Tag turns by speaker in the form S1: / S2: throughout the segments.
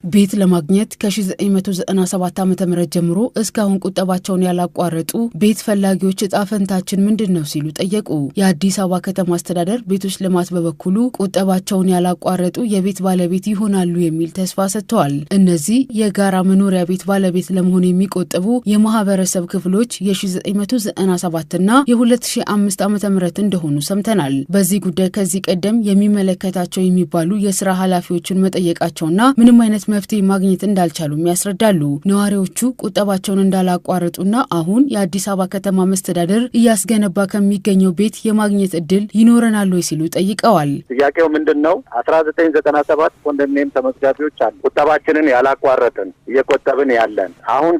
S1: ቤት ለማግኘት ከ1997 ዓ.ም ጀምሮ እስካሁን ቁጠባቸውን ያላቋረጡ ቤት ፈላጊዎች እጣ ፈንታችን ምንድን ነው ሲሉ ጠየቁ። የአዲስ አበባ ከተማ አስተዳደር ቤቶች ልማት በበኩሉ ቁጠባቸውን ያላቋረጡ የቤት ባለቤት ይሆናሉ የሚል ተስፋ ሰጥተዋል። እነዚህ የጋራ መኖሪያ ቤት ባለቤት ለመሆን የሚቆጥቡ የማህበረሰብ ክፍሎች የ1997 እና የ2005 ዓ.ም እንደሆኑ ሰምተናል። በዚህ ጉዳይ ከዚህ ቀደም የሚመለከታቸው የሚባሉ የስራ ኃላፊዎችን መጠየቃቸውና ምንም አይነት መፍትሄ ማግኘት እንዳልቻሉም ያስረዳሉ። ነዋሪዎቹ ቁጠባቸውን እንዳላቋረጡና አሁን የአዲስ አበባ ከተማ መስተዳደር እያስገነባ ከሚገኘው ቤት የማግኘት እድል ይኖረናል ወይ ሲሉ ጠይቀዋል።
S2: ጥያቄው ምንድን ነው? 1997 ኮንዶሚኒየም ተመዝጋቢዎች አሉ። ቁጠባችንን ያላቋረጥን እየቆጠብን ያለን አሁን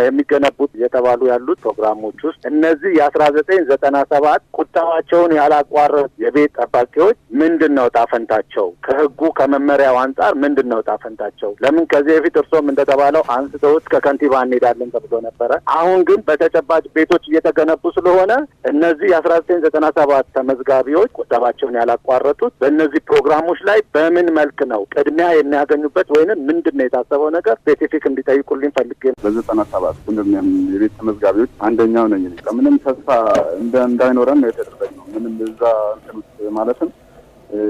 S2: የሚገነቡት እየተባሉ ያሉት ፕሮግራሞች ውስጥ እነዚህ የ1997 ቁጠባቸውን ያላቋረጡ የቤት ጠባቂዎች ምንድን ነው ዕጣ ፈንታቸው? ከህጉ ከመመሪያው አንጻር ምንድን ነው ዕጣ ፈንታቸው? ለምን ከዚህ በፊት እርሶም እንደተባለው አንስተውት ከከንቲባ እንሄዳለን ተብሎ ነበረ። አሁን ግን በተጨባጭ ቤቶች እየተገነቡ ስለሆነ እነዚህ የ1997 ተመዝጋቢዎች ቁጠባቸውን ያላቋረጡት በእነዚህ ፕሮግራሞች ላይ በምን መልክ ነው ቅድሚያ የሚያገኙበት ወይንም ምንድን ነው የታሰበው ነገር specific እንዲጠይቁልኝ ፈልጌ።
S3: በ97 ኮንዶሚኒየም የቤት ተመዝጋቢዎች አንደኛው ነኝ። ምንም ተስፋ እንዳይኖረን ነው የተደረገው። ምንም እዛ እንትን ውስጥ ማለትም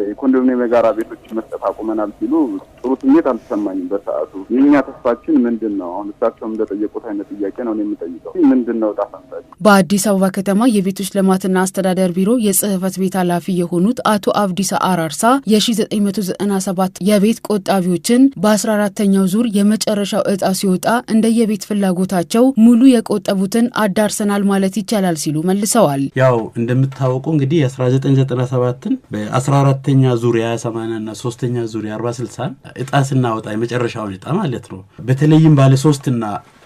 S3: የኮንዶሚኒየም የጋራ ቤቶች መስጠት አቁመናል ሲሉ ጥሩ ስሜት አልተሰማኝም በሰዓቱ። የእኛ ተስፋችን ምንድን ነው? አሁን እሳቸውም እንደጠየቁት አይነት ጥያቄ ነው የምጠይቀው። ምንድን ነው ዕጣ ፈንታችን?
S1: በአዲስ አበባ ከተማ የቤቶች ልማትና አስተዳደር ቢሮ የጽህፈት ቤት ኃላፊ የሆኑት አቶ አብዲሳ አራርሳ የ1997 የቤት ቆጣቢዎችን በ14ኛው ዙር የመጨረሻው እጣ ሲወጣ እንደየቤት ፍላጎታቸው ሙሉ የቆጠቡትን አዳርሰናል ማለት ይቻላል ሲሉ መልሰዋል።
S4: ያው እንደምታወቁ እንግዲህ የ1997ን በ14ኛ ዙር የ20/80 እና 3ኛ ዙር የ40/60 እጣ ስናወጣ የመጨረሻውን እጣ ማለት ነው። በተለይም ባለ 3 እና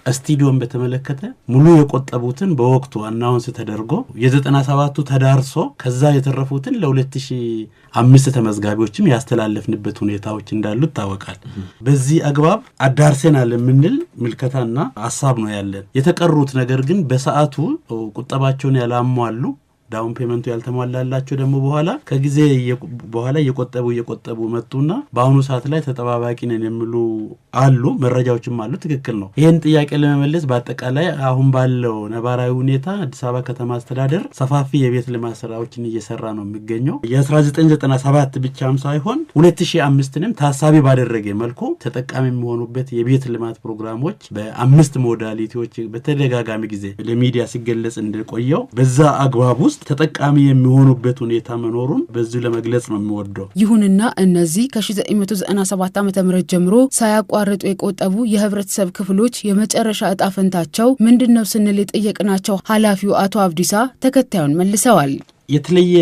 S4: ስቱዲዮን በተመለከተ ሙሉ የቆጠቡትን በወቅቱ announce ተደርጎ የ97ቱ ተዳርሶ ከዛ የተረፉትን ለ2005 ተመዝጋቢዎችም ያስተላለፍንበት ሁኔታዎች እንዳሉ ይታወቃል። በዚህ አግባብ አዳርሰናል የምንል ምልከታና ሀሳብ ነው ያለን። የተቀሩት ነገር ግን በሰዓቱ ቁጠባቸውን ያላሟሉ down payment ኡ ያልተሟላላቸው ደግሞ በኋላ ከጊዜ በኋላ እየቆጠቡ መጡና በአሁኑ ሰዓት ላይ ተጠባባቂ ነን የሚሉ አሉ፣ መረጃዎችም አሉ። ትክክል ነው። ይህን ጥያቄ ለመመለስ በአጠቃላይ አሁን ባለው ነባራዊ ሁኔታ አዲስ አበባ ከተማ አስተዳደር ሰፋፊ የቤት ልማት ስራዎችን እየሰራ ነው የሚገኘው። የ1997 ብቻም ሳይሆን 2005ንም ታሳቢ ባደረገ መልኩ ተጠቃሚ የሚሆኑበት የቤት ልማት ፕሮግራሞች በአምስት modality ዎች በተደጋጋሚ ጊዜ ለሚዲያ ሲገለጽ እንደቆየው በዛ አግባብ ውስጥ ተጠቃሚ የሚሆኑበት ሁኔታ መኖሩን በዚሁ ለመግለጽ ነው የሚወደው።
S1: ይሁንና እነዚህ ከ1997 ዓ.ም ጀምሮ ሳያቋርጡ የቆጠቡ የህብረተሰብ ክፍሎች የመጨረሻ እጣ ፈንታቸው ምንድን ነው ስንል የጠየቅናቸው ኃላፊው አቶ አብዲሳ ተከታዩን መልሰዋል።
S4: የተለየ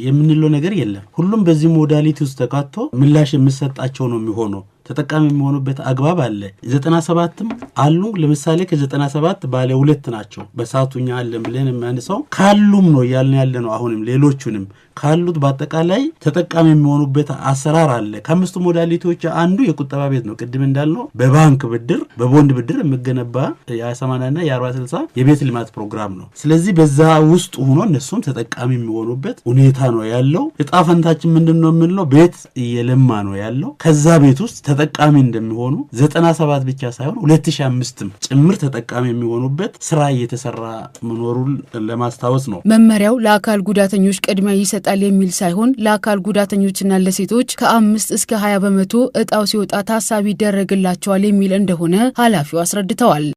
S4: የምንለው ነገር የለም። ሁሉም በዚህ modality ውስጥ ተካቶ ምላሽ የሚሰጣቸው ነው የሚሆነው። ተጠቃሚ የሚሆኑበት አግባብ አለ። 97ም አሉ። ለምሳሌ ከ97 ባለ ሁለት ናቸው በሰዓቱ እኛ አለን ብለን የሚያነሳው ካሉም ነው እያልን ያለ ነው። አሁንም ሌሎቹንም ካሉት በአጠቃላይ ተጠቃሚ የሚሆኑበት አሰራር አለ። ከአምስቱ modality ዎች አንዱ የቁጠባ ቤት ነው። ቅድም እንዳልነው በባንክ ብድር፣ በቦንድ ብድር የሚገነባ የ20/80 እና የ40/60 የቤት ልማት ፕሮግራም ነው። ስለዚህ በዛ ውስጥ ሆኖ እነሱም ተጠቃሚ የሚሆኑበት ሁኔታ ነው ያለው። እጣ ፈንታችን ምንድን ነው የምንለው ቤት እየለማ ነው ያለው። ከዛ ቤት ውስጥ ተጠቃሚ እንደሚሆኑ 97 ብቻ ሳይሆን 2005ም ጭምር ተጠቃሚ የሚሆኑበት ስራ እየተሰራ መኖሩን ለማስታወስ ነው።
S1: መመሪያው ለአካል ጉዳተኞች ቅድሚያ ይሰጣል የሚል ሳይሆን ለአካል ጉዳተኞችና ለሴቶች ከ5 እስከ 20% እጣው ሲወጣ ታሳቢ ይደረግላቸዋል የሚል እንደሆነ ኃላፊው አስረድተዋል።